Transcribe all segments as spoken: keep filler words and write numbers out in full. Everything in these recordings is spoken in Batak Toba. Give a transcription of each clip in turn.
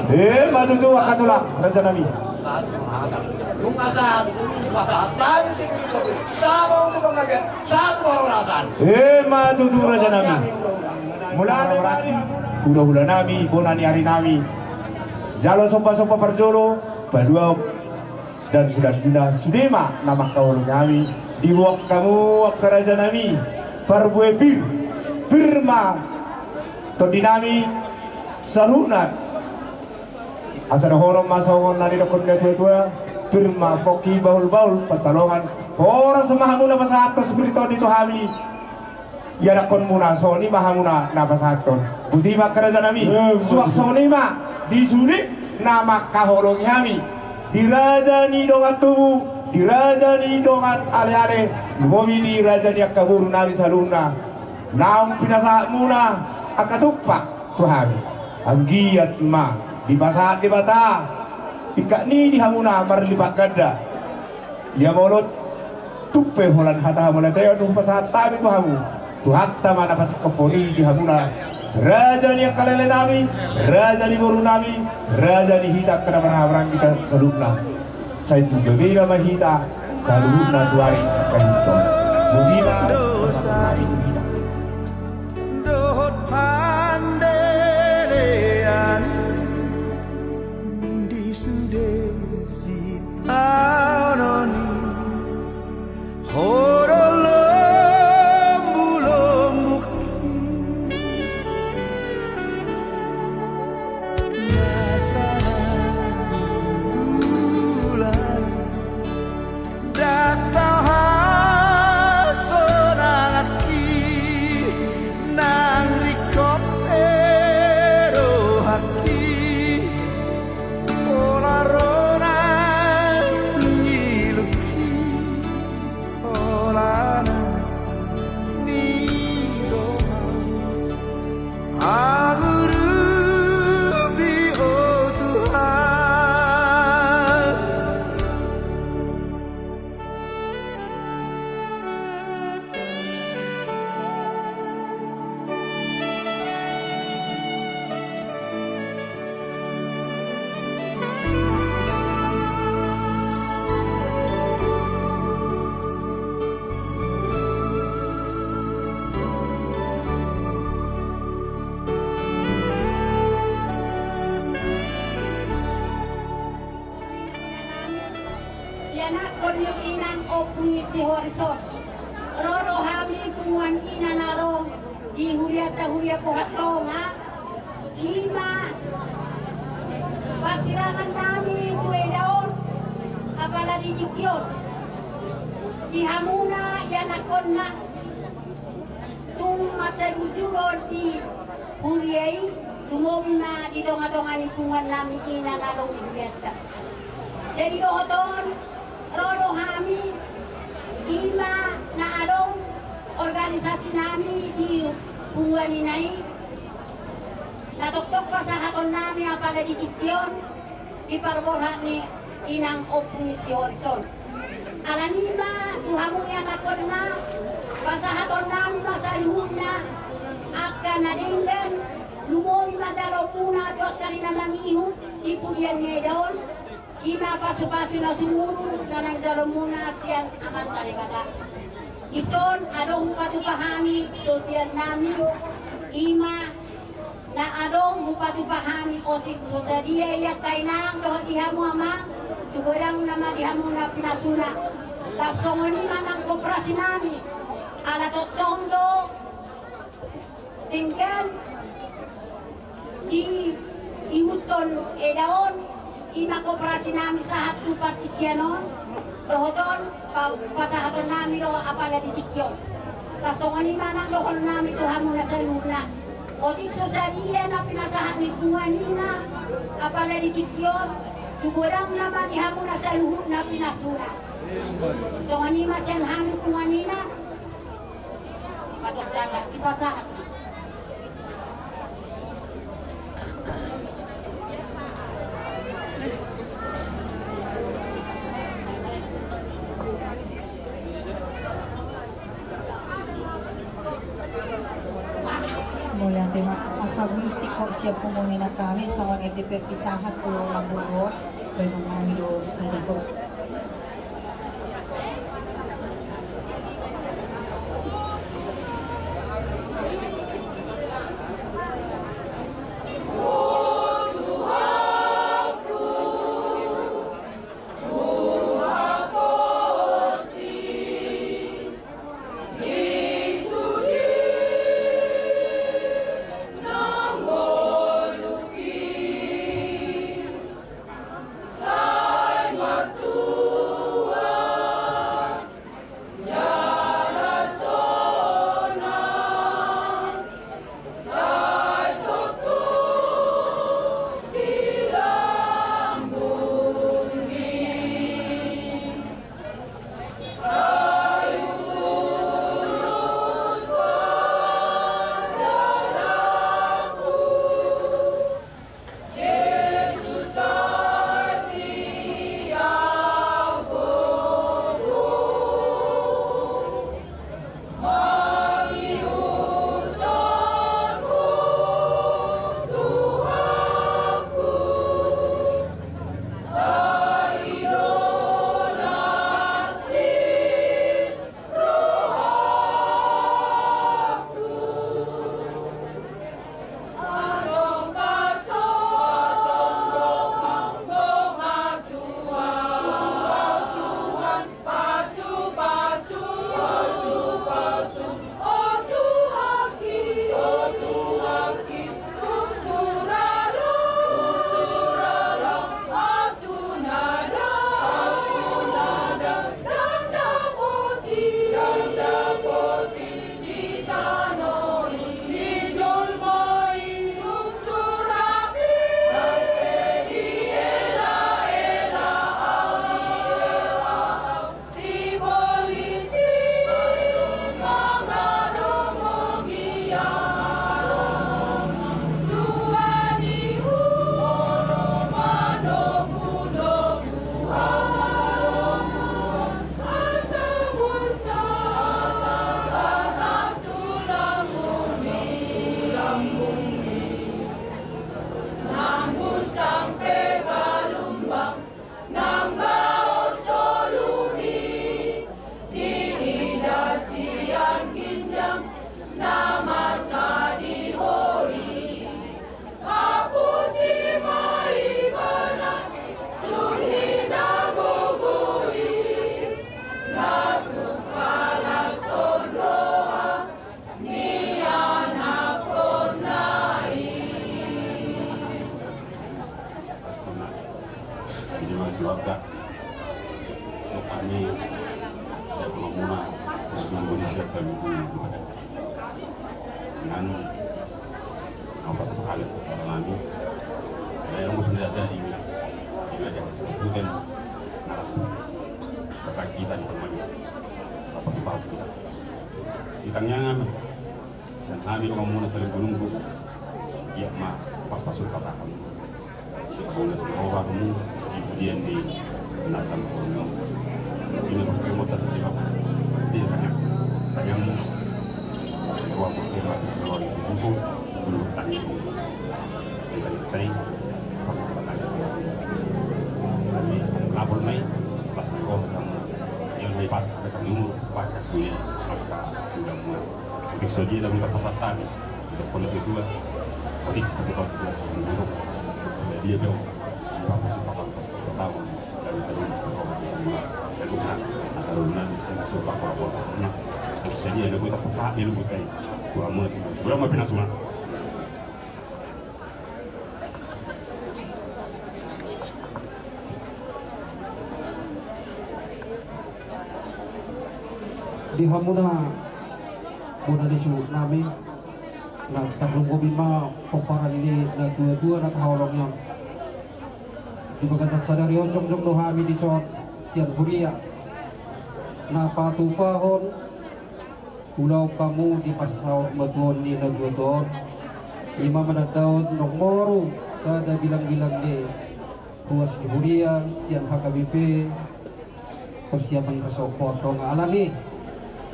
Emma tutu, angka tulang, raja nami. Nunga sahat, pasahat hami sipir topi. Sahat tu panggabean, sahat tu parhorasan. Emma tutu, raja nami. Mauliate ma di hula-hula nami, bona ni ari nami. Jalo somba-somba parjolo, paduahon dan suda-suda, sude ma na mangkaholongi hami. Diboan hamu, angka raja nami, parbue pir, pir ma tondi nami saluhutna. Asa dohonon ma songon na nidokkon ni natua-tua, pir ma pongki, bahul-bahul pansalongan. Horas ma hamu na pasahathon sipir tondi tu hami. Ianakhonmuna, songon i ma hamuna na pasahathon. Boti ma, angka raja nami. Suang songon i ma di sude na mangkaholongi hami, di raja ni dongan tubu, di raja ni dongan ale-ale, lumobi di raja ni angka boru nami saluhutna. Naung pinasahatmuna angka tumpak tu hami, anggiat ma dipasahat Debata tingkatna di hamuna marlipat ganda. Ia molo tung pe holan hata hamauliateon hupasahat hami tu hamu, Tuhanta ma na pasingkophon i di hamuna, raja ni angka ale-ale nami, raja ni boru nami, raja ni hita angka na marhahamaranggi saluhutna. Sai tu gabe ma hita saluhutna tu ari angka hiton. Boti ma dosa nami tu hita. Dohot pandelean di sude sitaonon i. Ho do lombu-lombungki na sahat bulan. Ndang tau hasonanganki nang ringkot pe rohangki. Pola ro nang ngilungki, pola nas ni roha. Agurupi, o Tuhan. Ianakhon ni inang ompung ni si Horison. Ro do hami punguan ina na adong di hurianta, huria Pohat Tonga. I ma parsirangan nami tu eda on, apala di tingki on, di hamuna ianakhonna. Tung mansai bujur on di huria i, lumobi ma di tonga-tonga ni punguan nami ina na adong di hurianta. Jadi dohot on, ro do hami, i ma na adong organisasi nami di punguan ina i, na tongtong pasahaton nami apala di tingki on, di parborhat ni inang ompung ni si Horison. Alani i ma tu hamu ianakhonna, pasahaton nami ma saluhutna angka na denggan, lumobi ma jaloonmuna tu angka ari na mangihut di pudian ni eda on. I ma pasu-pasu na sumurung na naeng jaloonmuna sian Amanta Debata. Dison adong hupatupa hami sosial nami, i ma na adong hupatupa hami otik so sadia i angka inang dohot di hamu amang, tu godang nama di hamu na pinasuna. Laos songon i ma nang koperasi nami, ala tongtong do denggan diihuthon eda on, i ma koperasi nami sahat tu partingkian on, dohot on pa-, pasahaton nami do apala di tingki on. Laos songon i ma nang dohonon nami tu hamu na saluhutna. Otik so sadia na pinasahat ni punguan ina apala di tingki on, tu godang nama di hamu na saluhutna pinasuna. Songon i ma sian hami punguan ina. Sadok daga dipasahat. Mauliate ma, Mas Sabulusik kok siap pumuni na kami songon ende perpisahan tu na bodoh. Baik nami do sadihot. Sini ma keluarga. Sokani, siap muna, mobil bodi siap kami di badan. Dengan apa tu kali acara nami. Ada yang mau pindah dari ini. Ini ada satu dan narap. Kakak kita di rumahnya. Apa tu kita? Di tangan. Sian hami do hamuna salungkun-ungkun. Dia ma pas-pas suka takam. Kita hamuna salungkun-ungkun di pujian di natang hamuna. Ini pakai mota sendiri apa? Di tanya, tanya mu. Salungkun-ungkun di mata kalau di susu, dulu tanya. Tanya tanya, pas kita tanya. Kami lapor mai, pas salungkun-ungkun kamu. Yang hai pas kita kami umur, pas sulit, maka sudah mulai. Otik sadia lagu tapasahat hami. Didok pon tu tua. Otik seperti kau sudah sebelum buruk. Sudah dia dong. Pas masuk pakal pas pertama. Dari terus ke rumah dia mulai. Saya lupa. Asal lupa di sini suruh pakal pakal. Nah, otik sadia lagu tapasahat di lugu tai. Tuhan mulai sebelum sebelum apa pinasuna. Di hamuna bona ni suhut nami, na tarlumobi ma pomparan ni natua-tua na taholongi on. Di bagasan sadari on jongjong do hami dison sian huria na patupahon ulaon hamu di parsaurmatuaon ni natua-tua on. Ima manandaon nunga moru sada bilang-bilang ni ruas ni huria sian H K B P. Persiapan ras on tonga alani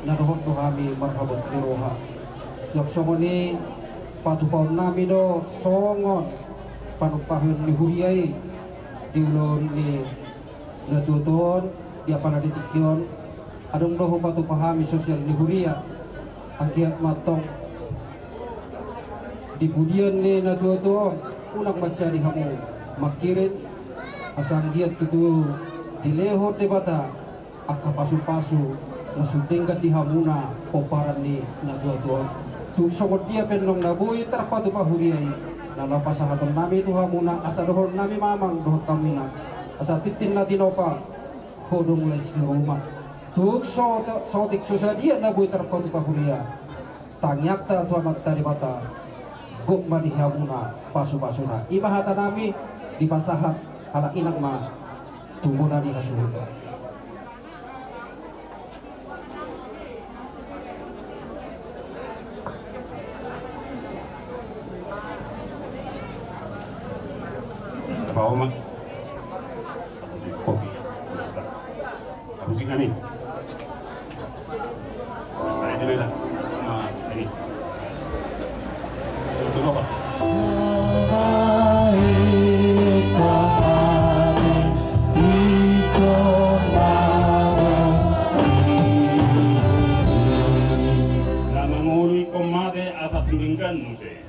na dohot do hami marhabot ni roha. Suang songon i Patupaonnami do songon panumpahion ni huria i di ulaon ni natuatua on. Di apala di tingki on adong do hupatupa hami sosial ni huria. Anggiat ma antong di pudian ni natuatua on unang manjadi hamu mangkirim, asa anggiat tutu dilehon Debata angka pasupasu na sun denggan di hamuna pomparan ni natuatua on. Tung songon dia pe annon na boi tarpatupa huria i, na laho pasahatonnami tu hamuna, asa dohononnami ma amang dohot hamu inang, asa tintin na tinopa, hodong les ni ruma. Tung so, saotik so sadia na boi tarpatupa huria, tangiangta tu Amanta Debata, gok ma di hamuna pasupasuna. I ma hatanami dipasahat halak inang ma tu bona ni hasuhuton. Apa, Oma? Kopi. Apusingan i. Nah, ini beda. Nah, sini. Itu apa? Na mangolu ingkon mate asa tung denggan muse.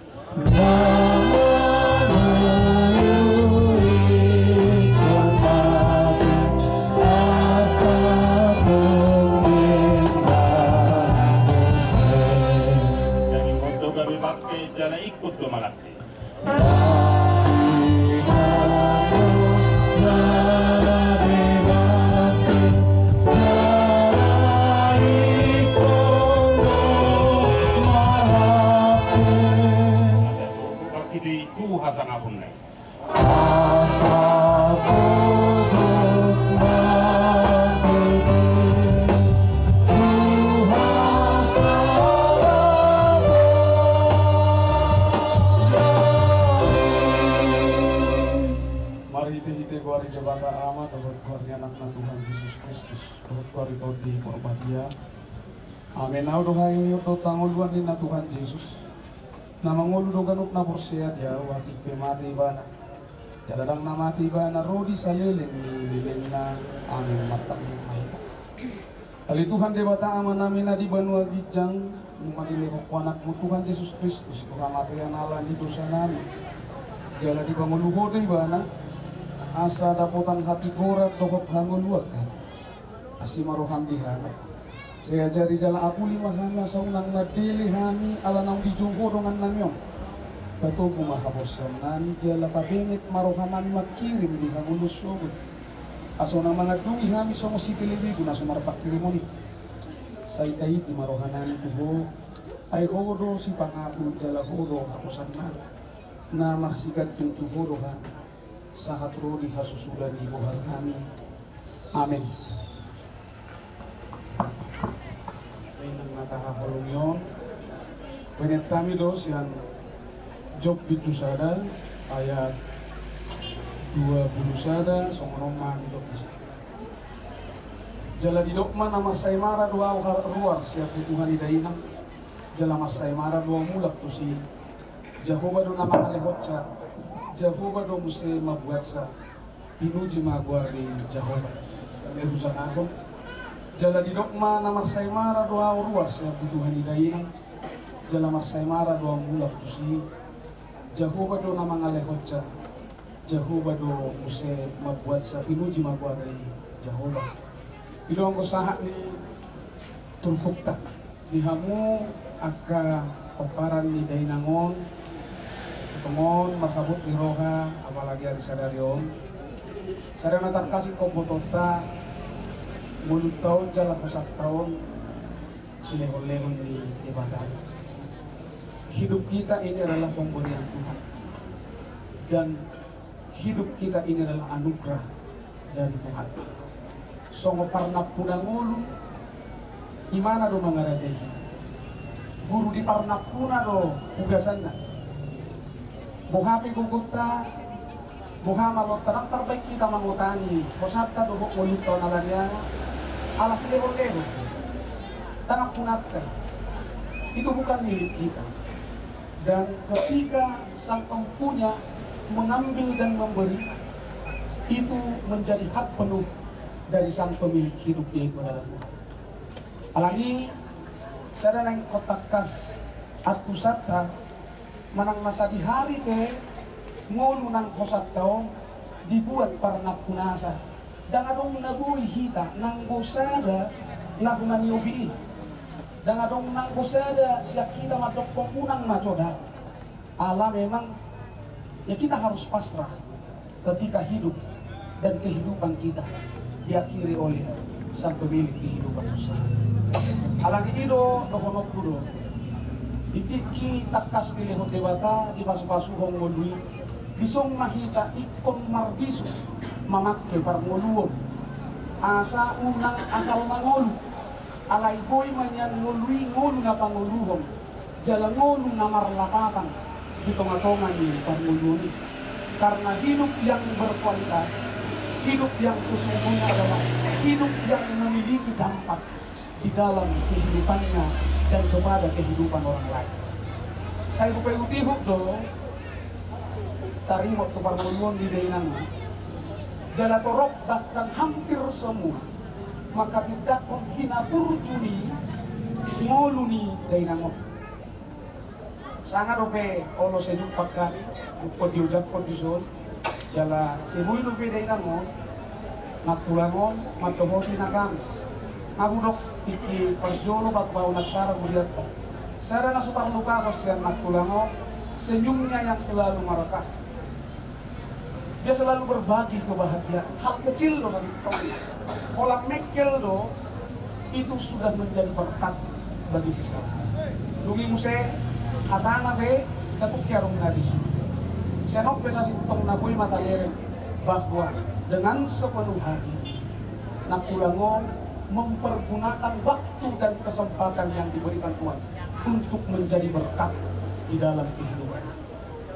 Jadi ingkon do gabe bangke jala ingkon do mangangke. Asa sogot mangkitoi tu hasangaponna i. Marhitehite goar ni Debata Ama, dohot goar ni Anakna Tuhan Jesus Kristus, dohot goar ni Tondi Porbadia. Amen. Ahu do hahihut dohot hangoluan ninna Tuhan Jesus, na mangolu do ganup na porsea di Ahu, atik pe mate ibana, jala ndang na mate ibana ro di saleleng ni lelengna. Amen. Martangiang ma hita. Ale Tuhan Debata Amanami na di banua ginjang, nunga dilehon Ho Anakmu Tuhan Jesus Kristus tu hamatean ala ni dosanami, jala dipangolu Ho do ibana, asa dapotan hatigoran dohot hangoluan hami. Asi ma roham di hami. Sai ajari jala apuli ma hami asa unang mandele hami ala naung dijou Ho dongannami on. Patogu ma haporseaonnami jala pabenget ma rohanami mangkirim di hangoluan sogot, asa unang mangandungi hami songon sipelebegu na so marpangkirimon i. Sai taiti ma rohanami tu Ho, ai Ho do sipangapul jala Ho do haposannami. Na marsigantung tu Ho do hami sahat ro di hasusulan ni bohalnami. Amen. Inang na tahaholongi on, baen hami do sian Job bindu sada ayat dua pulu sada, songon on ma didok disi. Jala didok ma, na marsaemara do ahu ruar sian butuha ni dainang, jala marsaemara do ahu mulak tusi. Jahowa do na mangalehonsa, Jahowa do muse mambuatsa pinuji ma goar ni Jahowa. Alai hujahahon. Jala didok ma, na marsaemara do ahu ruar sian butuha ni dainang, jala marsaemara do ahu mulak tusi. Jahowa do na mangalehonsa, Jahowa do muse mambuatsa pinuji ma goar ni Jahowa. I do anggo sahat ni turpukta. Di hamu angka pomparan ni dainang on, tongon marhabot ni roha, apalagi ari sadari on. Sada na tangkas ingkon botoonta, ngolunta on jala hosanta on silehonlehon ni Debata. Hidup kita ini adalah pemberian Tuhan. Dan hidup kita ini adalah anugerah dari Tuhan. Songon parnampuna ngolu, imana do mangarajai hita. Guru di parnampuna do ugasanna. Boha pe gogonta, boha malonta, ndang tarbaen hita mangotangi hosanta dohot ngolunta on ala ni aha, ala silehonlehon. Ndang ampunanta. Itu bukan milik kita. Dan ketika sang empunya mengambil dan memberi, itu menjadi hak penuh dari sang pemilik hidup, yaitu adalah Tuhan. Alani sada na ingkon tangkas antusanta, manang na sadihari pe ngolu nang hosanta on dibuat parnampunasa. Ndang adong na boi hita nanggo sada na hona niobi i. Ndang adong nanggo sada sian hita mandokkon unang ma coda. Ala memang, ya, kita harus pasrah ketika hidup dan kehidupan kita diakhiri oleh sang pemilik kehidupan tersebut. Alani i do dohononku do, di tingki tangkas dilehon Debata, dipasupasuhon ngolu i, dison ma hita ingkon marbisuk mamangke parngoluon, asa unang asal mangolu. Alai boi ma nian ngolu i ngolu na pangoluhon, jala ngolu na marlapatan di tongatonga ni parngoluon i. Karena hidup yang berkualitas, hidup yang sesungguhnya adalah hidup yang memiliki dampak di dalam kehidupannya dan kepada kehidupan orang lain. Sai hupaihutihut do, taringot tu parngoluon ni dainang on. Jala torop bahkan hampir semua manghatindanghon hinaburju ni ngolu ni dainang on. Sanga dope olo sai jumpang hami, ingkon diojakhon dison. Jala sai boi dope dainang on, nantulang on, mandohoti na Kamis. Nga hudok tingki parjolo batu baon acara huliatta, sada na so tarlupahon sian nantulang on, senyumnya yang selalu merekah. Dia selalu berbagi kebahagiaan. Hal kecil do sasintongna. Holan mengkel do, itu sudah menjadi berkat bagi sesama. Dung i muse, hatana pe, dapot ke arung na disi. Sian on pe sasintongna boi ma tabereng bahwa dengan sepenuh hati, nantulang on mempergunakan waktu dan kesempatan yang diberikan Tuhan untuk menjadi berkat di dalam kehidupan.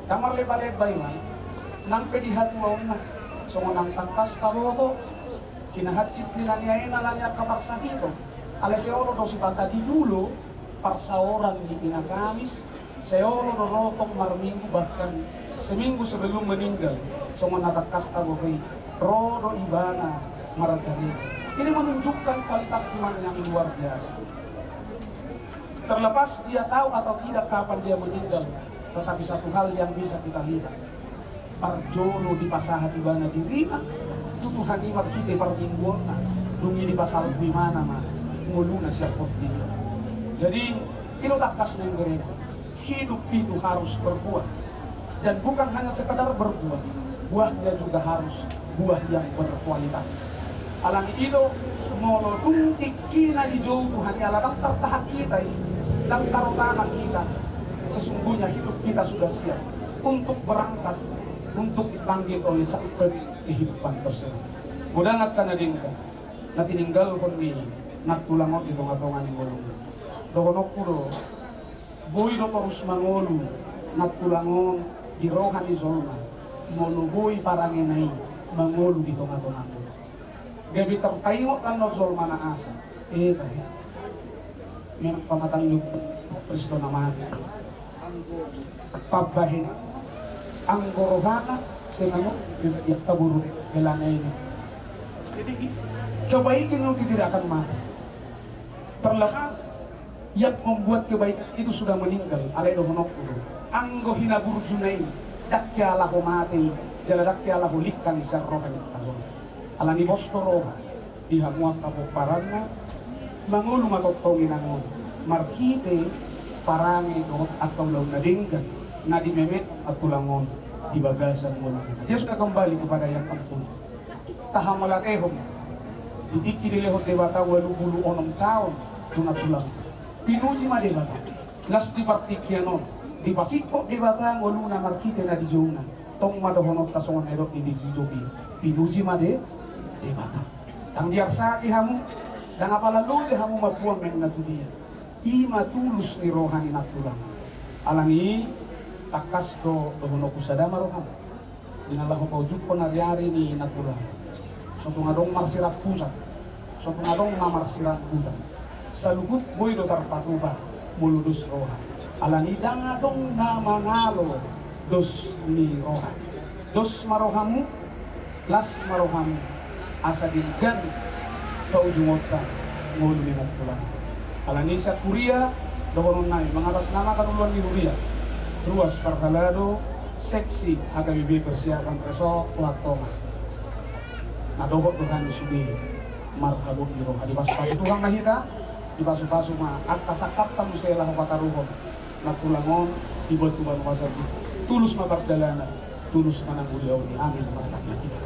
Ndang marlembalemba iba, nang pe di hatuaonna, songon na tangkas taboto, hinahansit ni na niaena na niangka parsahiton. Alai sai olo do sipata di dulo parsaoran ni ina Kamis, sai olo do ro tong marminggu, bahkan seminggu sebelum meninggal, songon na tangkas taboto i, ro do ibana margareja. Ini menunjukkan kualitas iman yang luar biasa. Terlepas dia tahu atau tidak kapan dia meninggal, tetapi satu hal yang bisa kita lihat, parjolo dipasahat ibana dirina tu Tuhan i marhite parmingguonna, dung i dipasalpu ibana ma ngoluna sian portibi. Jadi, i do tangkas na imberengkon. Hidup itu harus berbuah. Dan bukan hanya sekedar berbuah, buahnya juga harus buah yang berkualitas. Alani i do, molo dung tingkina dijou Tuhan i, ala ndang tartahan hita i, ndang tartahan hita, sesungguhnya hidup kita sudah siap untuk berangkat, untuk dipanggil oleh Sang Pemilik kehidupan tersebut. Godang angka na denggan na tininggalhon ni nantulang on di tongatonga ni ngoluna. Dohononku do, boi do torus mangolu nantulang on di roha ni jolma, molo boi parangena i mangolu di tongatonga ngolu. Gabe tarpaingot annon jolma na asing. Eta, he. Memang pamatan ni Kristus nama. Pambahen anggo rohana, sai mangolu di angka boru helana i. Jadi, kebaikan itu tidak akan mati. Terlepas yang membuat kebaikan itu sudah meninggal, alai dohononku do, anggo hinaburjuna i, ndang hea laho mate i, jala ndang hea laho lingkang i sian roha ni angka jolma. Alani pos do roha di hamu angka pomparanna, mangolu ma tongtong inang on marhite parange dohot angka ulaon na denggan na dimemet nantulang on di bagasan ngoluna. Dia sudah kembali kepada Yang Maha Esa. Tahamolatehon, di tingki dilehon Debata ualu pulu onom taon tu nantulang on. Pinuji ma Debata. Las di partingkian on, dipasingkop Debata ngoluna marhite na dijouna. Tong ma dohononta songon na nidok ni di si Job i. Pinuji ma De, Debata. Ndang diarsaki hamu, ndang apala loja hamu mamboan mena tu dia. I ma tulus ni roha ni nantulang. Alani i, tangkas do dohononku, sada ma roham di na laho paujunghon ariari ni nantulang. So tung adong marsirampusan, so tung adong na marsirambutan. Saluhut boi do tarpatupa molo dos roha. Alani ndang adong na mangalo dos ni roha. Dos ma rohamu, las ma rohamu, asa denggan paujungonta ngolu ni Nantulang. Alani sian huria, dohonon nami, mangatasnamakan uluan ni huria, ruas parhalado, seksi, H K B P persiapan resort Tulang Tonga. Na dohot do hami sude marhabot ni roha, dipasupasu Tuhan ma hita, dipasupasu ma angka sangkapta muse laho pataruhon. Nantulang on dibuat tu banua sabi. Tulus ma pardalanan, tulus ma na mulia on i. Amin. Martangiang hita.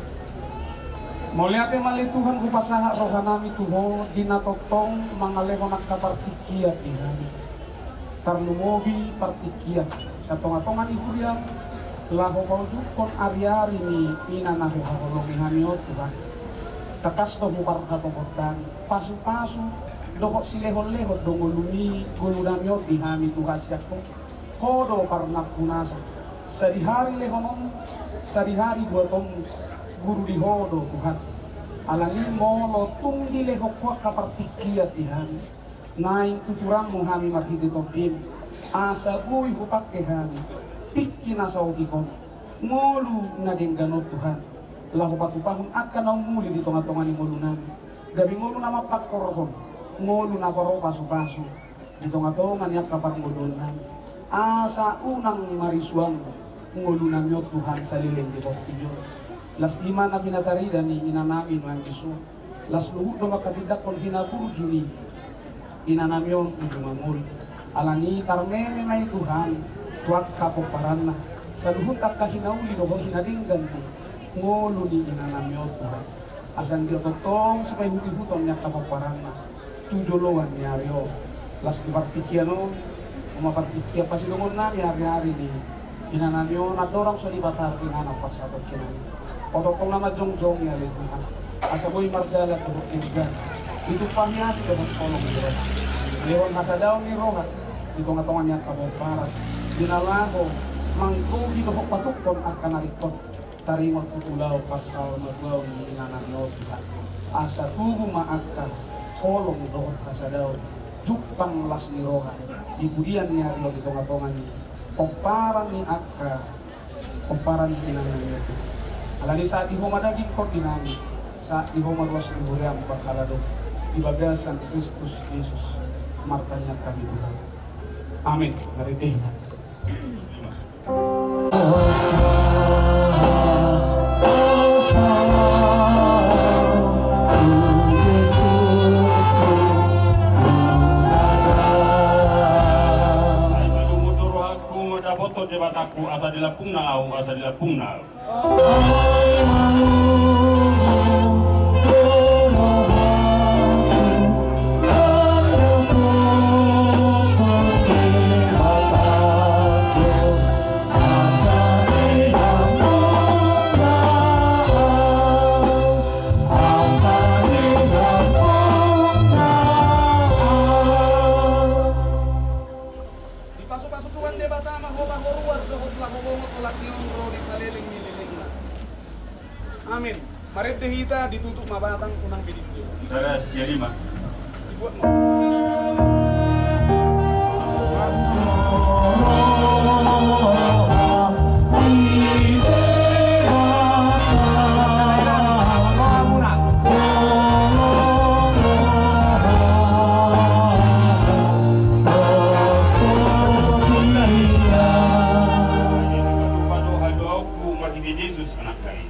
Mauliate ma ale Tuhan, hupasahat rohanami tu Ho di na tongtong mangalehon angka partingkian di hami. Tarlumobi partingkian sian tongatonga ni huriam, laho paujunghon ariari ni ina na huhaholongi hami on, Tuhan. Tangkas do huparhatopot hami, pasupasu dohot silehonlehon do ngolumi, ngolunami on di hami, Tuhan, sian Ho. Ho do parnampunasa, sadihari lehononmu, sadihari buatonmu, guru di Ho do, Tuhan. Alani molo tung dilehon Ho angka partingkian di hami, naeng tuturanmu hami marhite Tondi, asa boi hupangke hami tingki na saotik on, ngolu na denggan on, Tuhan, laho patupahon angka na umuli di tongatonga ni ngolunami, gabe ngolu na mampangkorhon, ngolu na parpasupasu di tongatonga ni angka parngoluonnami, asa unang marisuang ngolunami on, Tuhan, saleleng di portibi on. Las i ma na pinatarida ni inanami nuaeng dison. Las luhut do manghatindanghon hinaburju ni inanami on uju mangolu. Alani tarmeme ma i, Tuhan, tu angka pomparanna, saluhut angka hinauli dohot hinadenggan ni ngolu ni inanami on, Tuhan. Asa anggiat tongtong sipaihutihuton ni angka pomparanna tu joloan ni ari on. Las di partingkian on, uma partingkian pasidongonnami ariari ni inanami on, andorang so dipataru inganan parsatongkinami. Ho tongtong nama jongjong i ale Tuhan, asa boi mardalan dohot denggan ditumpahi asi dohot holong ni roha. Lehon hasadaon ni roha di tongatonga ni angka pomparan, di na laho manggohi dohot patuphon angka na ringkot. Taringot tu ulaon parsaormatua ni inanami on, Tuhan. Asa tubu ma angka holong dohot hasadaon, jumpang las ni roha di pudian ni ari on di tongatonga ni pomparan ni angka pomparan ni inanami on, Tuhan. Alani sahat di Ho ma daging, tondinami, sahat di Ho ma ruas ni huriam parhalado, di bagasan Kristus Jesus martangiang hami, Tuhan. Amin. Marende hita. Ai malum do rohangku, mandapothon Debatangku, asa dilambungna ahu, asa dilambungna ahu. Dipasupasu Tuhan Debata ma ho laho ruar dohot laho bongot, olat ni on ro di saleleng ni lelengna. Amin. Marende hita, ditutup ma batang, unang be dibuat. Sada sian i ma. Dibuat ma. Marhite Jesus Anakta i.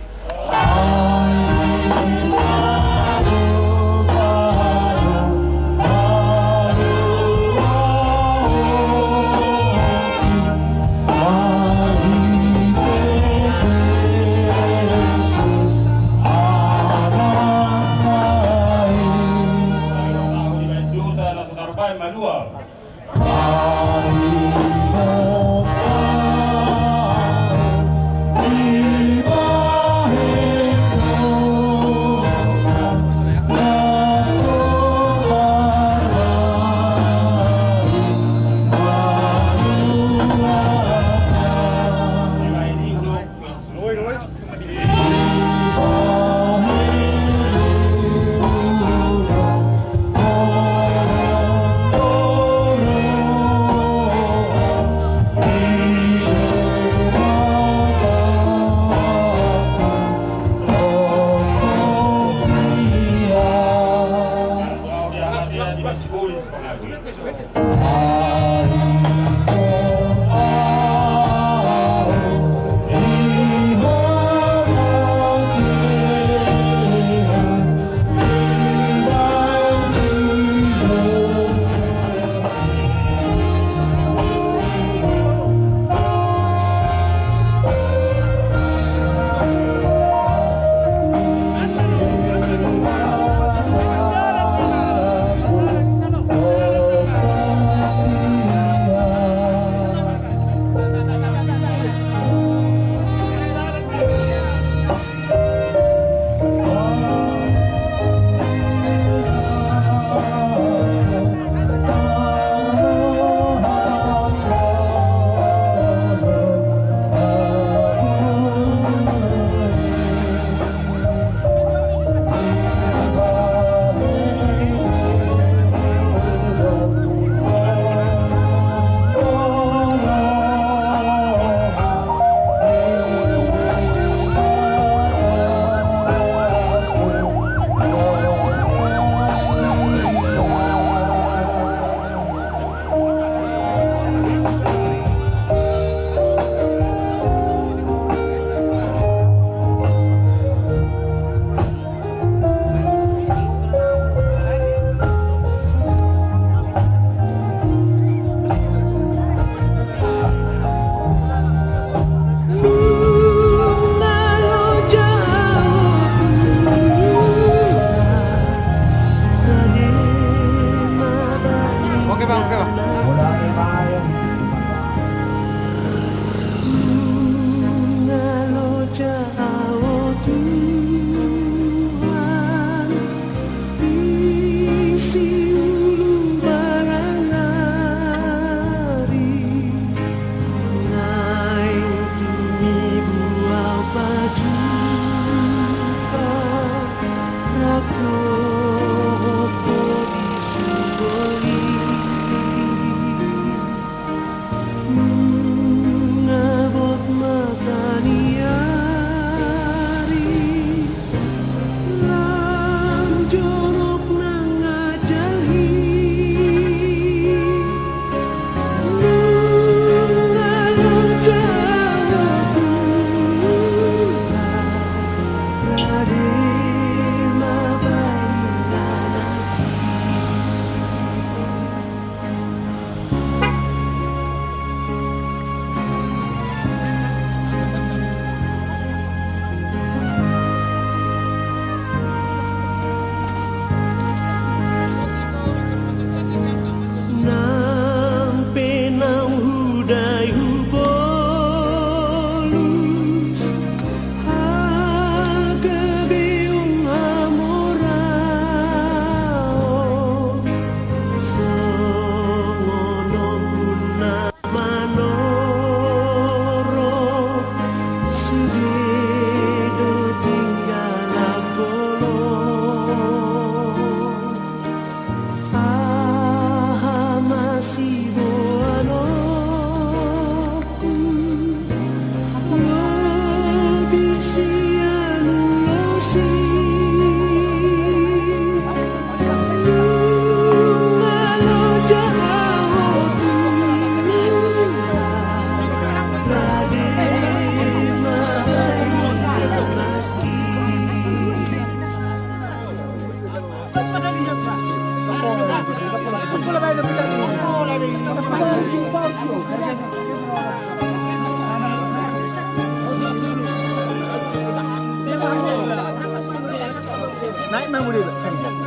Naik ma mulu, Pak. Sari, sari.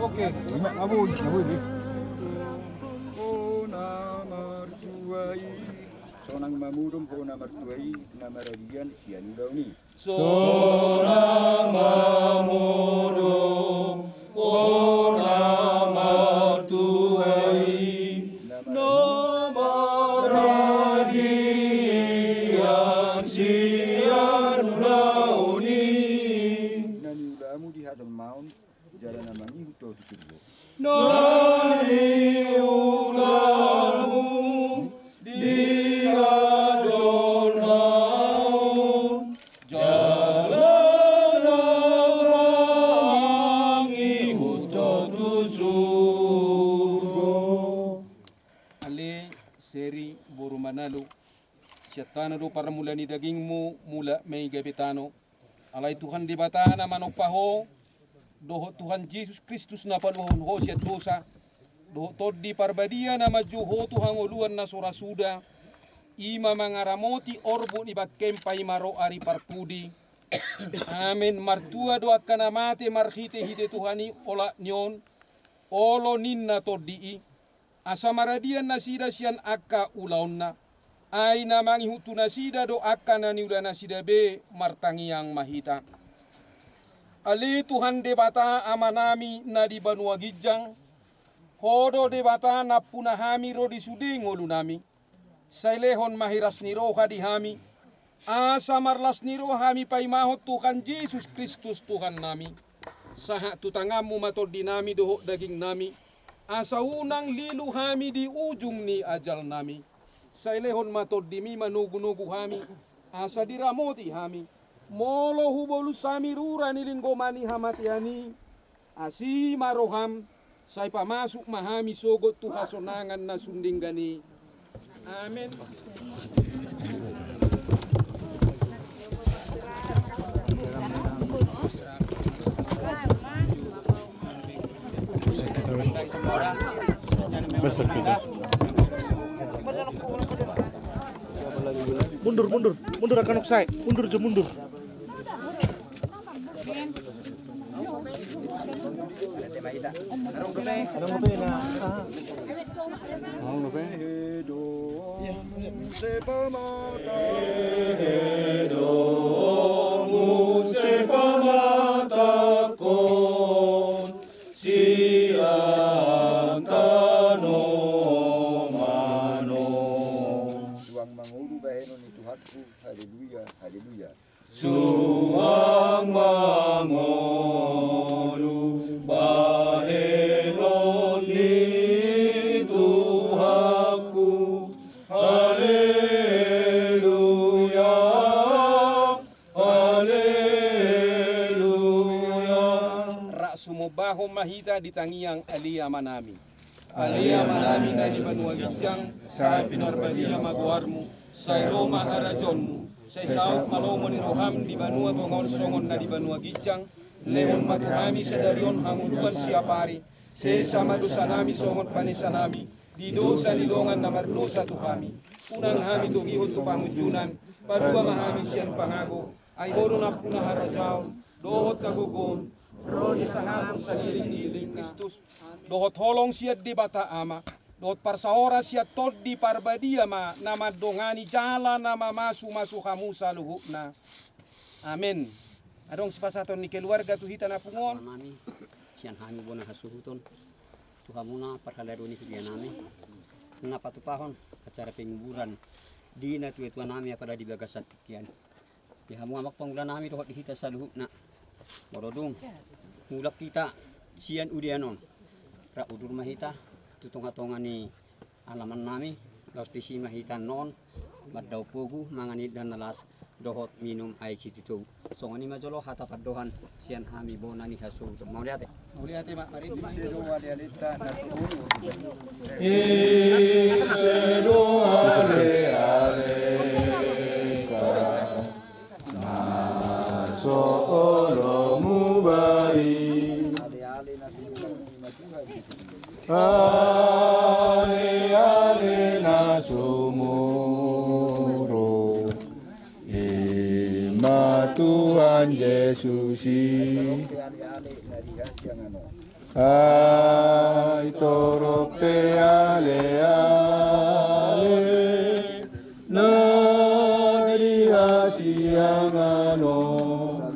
Oke, maboi, maboi. Ho na martua i, sonang ma modom ho na martua i, na maradian sian ulaon i. Sonang ma modom ho na martua i, na maradian sian ulaon i. Na niulamu di hajolmaon, jala na mangihut ho tu surgo. Na niulamu di hajolmaon, jala na mangihut ho tu surgo. Ale Seri boru Manalu, sian tano do parmula ni dagingmu, mulak ma i gabe tano. Alai Tuhan Debata na manompa ho, dohot Tuhan Jesus Kristus na paluahon ho sian dosa, dohot Tondi Parbadia na manjou ho tu hangoluan na so ra suda, i ma mangaramoti orbuk ni bangkem paima ro ari parpudi. Amen. Martua do angka na mate marhitehite Tuhan i olat ni on, olo ninna Tondi i. Asa maradian nasida sian angka ulaonna, ai na mangihut tu nasida do angka na niula nasida be. Martangiang ma hita. Ale Tuhan Debata Amanami na di banua ginjang, Ho do Debata nampuna hami ro di sude ngolunami. Sai lehon ma hiras ni roha di hami, asa marlas ni roha hami paimahon Tuhan Jesus Kristus Tuhannami. Sahat tu tanganmu ma tondinami dohot dagingnami, asa unang lilu hami di ujung ni ajalnami. Sai lehon ma tondimi manogunogu hami, asa diramoti hami. Molo hubolus hami rura ni linggoma ni hamatean i, asi ma roham, sai pamasuk ma hami sogot tu hasonangan na sun denggan i. Amen. Mundur, mundur, mundur, angka anak saya, mundur jo, mundur. Sian tano manomu. Suang mangolu bahenon ni Tuhanku, haleluya, haleluya. Suang mangolu bahenon ni Tuhanku, haleluya, haleluya. Rap sumombahon ma hita di tangiang Ale Amanami. Ale Amanami na di banua ginjang, sai pinarbadia ma goarmu, sai ro ma harajaonmu, sai saut ma lomo ni roham di banua tonga on songon na di banua ginjang. Lehon ma tu hami sadari on hangoluan siapari, sesa ma dosanami songon panesanami di dosa ni dongan na mardosa tu hami. Unang hami togihon tu pangunjunan, palua ma hami sian pangago, ai Ho do nampuna harajaon, dohot hagogoon, ro di hasangapon sasintongna. Kristus, dohot holong sian Debata Ama, dohot parsaoran sian Tondi Parbadia ma na mandongani jala na mamasumasu hamu saluhutna. Amen. Adong sipasahaton ni keluarga tu hita na pungu on. Amanami, sian hami bona hasuhuton tu hamuna parhalado ni hurianami, na patupahon acara penguburan di natuatuanami apala di bagasan tingki an. Di hamu amang pangulanami dohot di hita saluhutna. Molo dung mulak hita sian udean on, rap udur ma hita tu tongatonga ni alamannami, laos disi ma hita annon mandao pogu, mangan indahan na las dohot minum aek sititogu. Songon i ma jolo hata pandohan sian hami bona ni hasuhuton. Mauliate. Mauliate ma, marende ma. Ise do alealeta na so olomu bahen? Ise do alealeta na so olomu bahen? Aleale na so Jesus i. Ai torop pe aleale na di hasiangan on.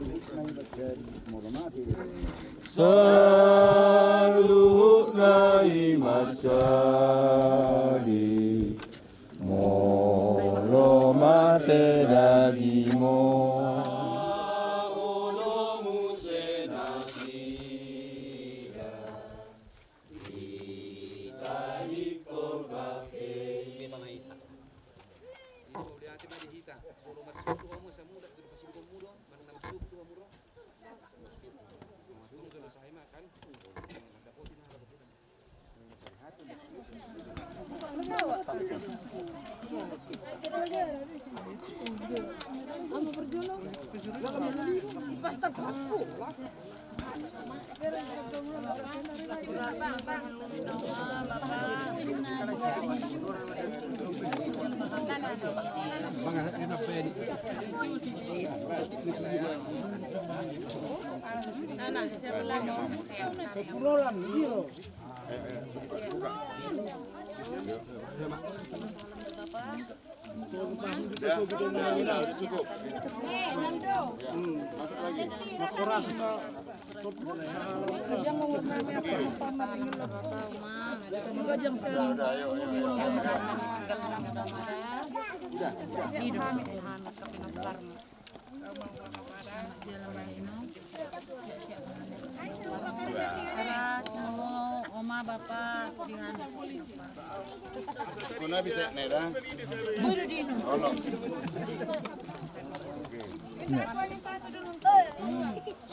Saluhutna i mansai molo mate dagingmon. Oma, bapa, di hana. Kuna bisa neda.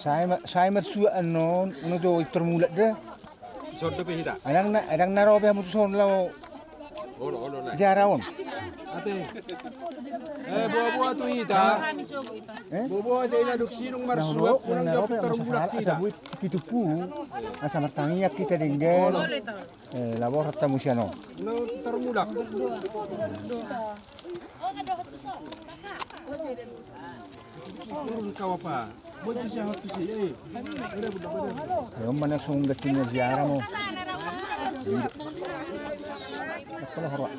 Sai ma-, sai marsuak annon, unang jo i tarmulak da. Sondo pe hita. Adang na, adang na ro pe hamu tu son laho. Olo, olo, na. Ziarah on. Ate. Eh, boa-boa tu hita. Eh? Boa-boa tu hita, dung sidung marsuak, unang jo tarmulak hita. Asa boi pitu pu. Asa martangiang hita denggan. Eh, laho borhat hamu sian on. Unang tarmulak. Ayo, mana sunggat sini ziarah mo. Apalah, horok.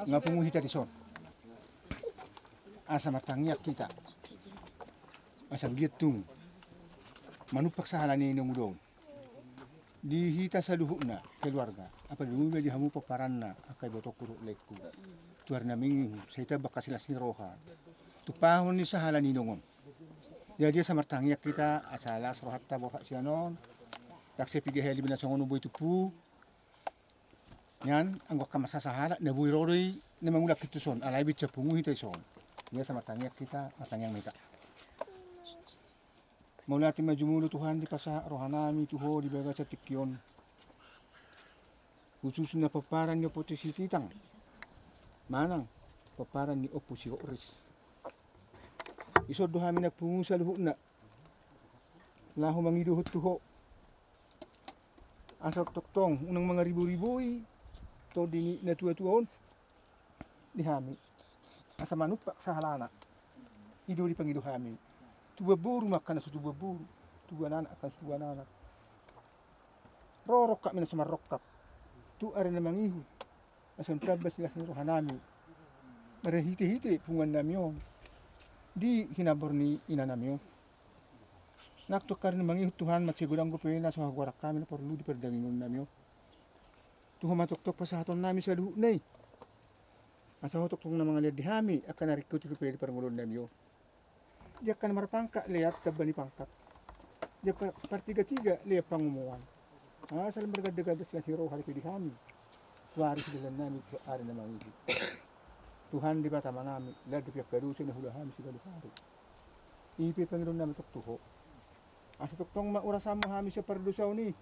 Nga pungu hita di son. Asa martangiang hita. Asa liat tung manumpak sahala ni inong ulaon. Di hita saluhutna keluarga, apalagi di hamu pomparanna, angka ibotongku dohot laengku. Tu ari na mangihut, sai tamba hasilas ni roha. Tumpahon ni sahala ni inong on. Jadi asa martangiang hita, asa las rohanta borhat sian on. Ndang sai piga hali be na songon on boi tubu. Nian, anggo angka marsasahala, na boi ro do i na mangulak hita tu son, alai binsa pungu hita di son. Jadi asa martangiang hita, martangiang ma hita. Mauliate ma jumolo Tuhan dipasahat rohanami tu Ho di bagasan tingki on. Khususna pomparan ni Ompu Sititang manang pomparan ni Ompu Sihoris. Dison do hami nang pungu saluhutna laho mangidohon tu Ho. Asa tongtong unang mangariboribo i tondi ni natuatua on di hami. Asa manumpak sahalana. I do dipangido hami. Tubuan boru ma angka na so tubuan boru, tubuan anak angka na so tubuan anak. Ro rongkapmi na so marrongkap tu ari na mangihut. Asa tamba silas ni rohanami marhitehite punguannami on di hinambor ni inanami on. Nang tu ari na mangihut Tuhan, mansai godang dope na so hagoaran hami na porlu di pardagingonnami on. Tu Ho ma tongtong pasahatonnami saluhutna i. Asa Ho tongtong na mangalean di hami angka na ringkot i dope di parngoluonnami on. Di angka na marpangkat lean tamba ni pangkat. Di angka partigatiga lean pangomoan. Asa lam margandaganda silas ni roha dope di hami tu ari sidalanannami tu ari na mangihut. Tuhan Debata Amanami, lan dope angka dosa na huula hami siganup ari. I pe pangidoannami tong tu Ho. Asa tongtong ma urasan ma hami sian pardosaon i.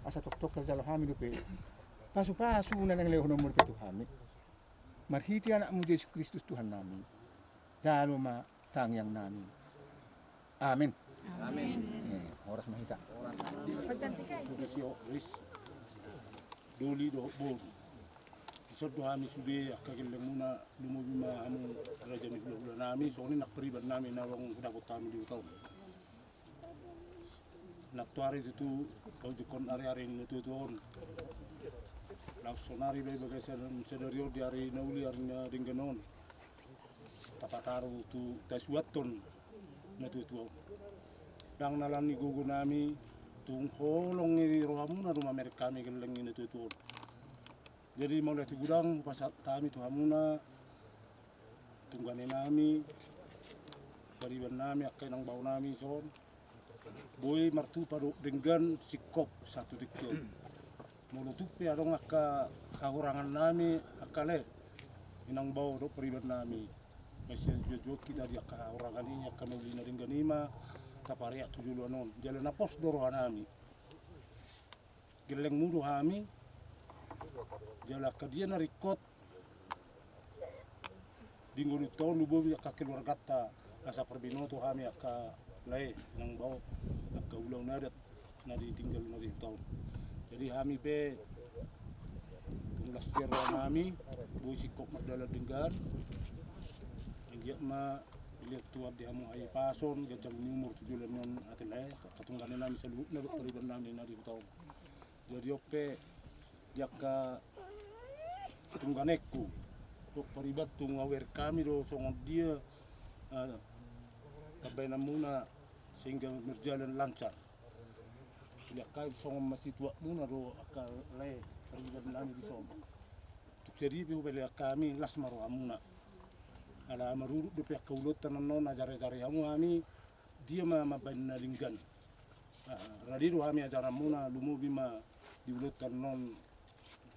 Asa tongtong tarjalo hami dope pasupasu na naeng lehononmu dope tu hami. Marhite Anakmu Jesus Kristus Tuhannami. Jalo ma tangiangnami. Amen. Amin. Eh, horas ma hita. Doli dohot boru. Dison do hami sude angka gellengmuna, lumobi ma hamu raja ni hulahula nami, songon i nang pariban nami na naeng dapot hami di huta on. Nantoari tutu paujunghon ari-ari ni natuatua on. Laos sonari do i bagasan sadari on di ari na uli, ari na denggan on, tapataru tu tasuanhon natuatua on. Ndang na lan ni gogo nami, tung holong ni rohamuna do mamereng hami gelleng ni natuatua on. Jadi mauliate godang hupasahat hami tu hamuna, tunggane nami, pariban nami, angka inang bao nami dison. Boi martupa dohot denggan singkop sahat tu tingki on. Molo tung pe adong angka hahurangan nami, angka lae, inang bao dohot pariban nami, mansai juak-juak hita di angka hahurangan i, angka na uli na denggan i ma tapareak tu joloan on. Jala na pos do roha nami, gellengmu do hami. Jala angka dia na ringkot di ngolunta on, lumobi angka keluarganta, asa parbinoto hami angka lae, inang bao, angka ulaon adat na ditinggalna di huta on. Jadi hami pe tung las sian roha nami, boi singkop mardalan denggan. Anggiat ma dilehon Tuhan di hamu hahipason, ganjang ni umur tu joloan on, ate lae, angka tunggane nami saluhutna dohot pariban nami na di huta on. Jadi on pe di angka tungganengku dohot pariban, tung awer hami do songon dia, eh, pambahenanmuna sehingga berjalan lancar. Di angka songon ma situatmuna do angka lae pariban nami dison. Tung sadia pe hupalehon hami, las ma rohamuna. Ala marurut dope angka ulaonta annon, ajari-ajari hamu hami dia ma mambahen na denggan. Ah, rade do hami ajaranmuna, lumobi ma di ulaonta annon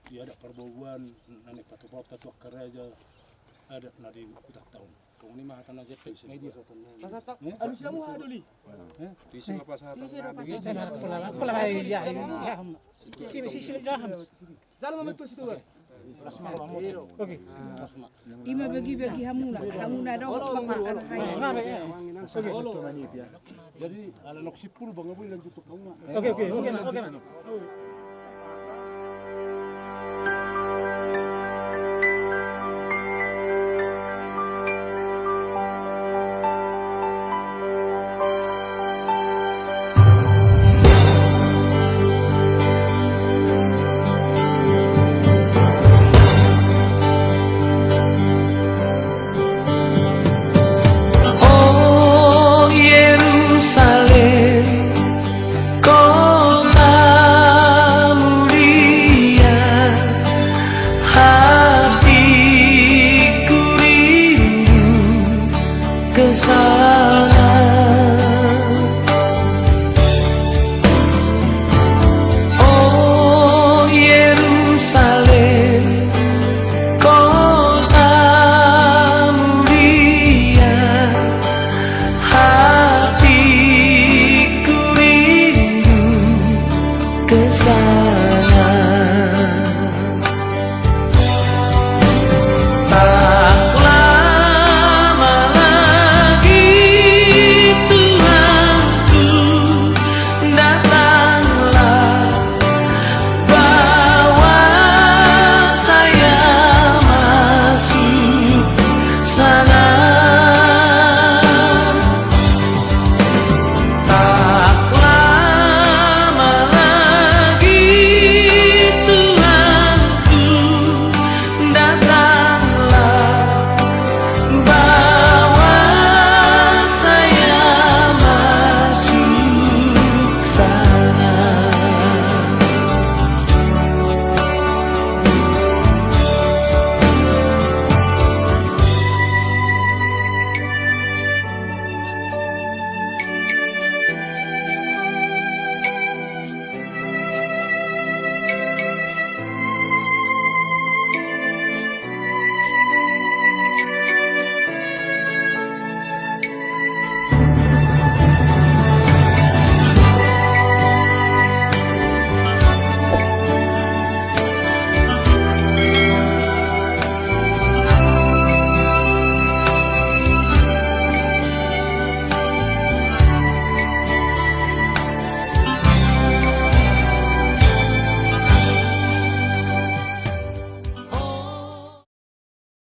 di adat parbauan na naeng patupaonta tu angka raja adat na di hutanta on. Songon i ma hata na jempek. Pasahat, eh? Alusi hamu ha, Doli. Eh? Tusi ma pasahat. Tusi ma pasahat. Pola, pola, iya, iya, iya. Sini, sini, sini, jalo ma tu situ. Oke. Ima bagi-bagi hamuna, hamuna do. Jadi ala nok sipul bang, boi lanjut tu hamuna. Oke, oke, oke, oke. O Yerusalem, kota mulia, hatiku rindu ke sana.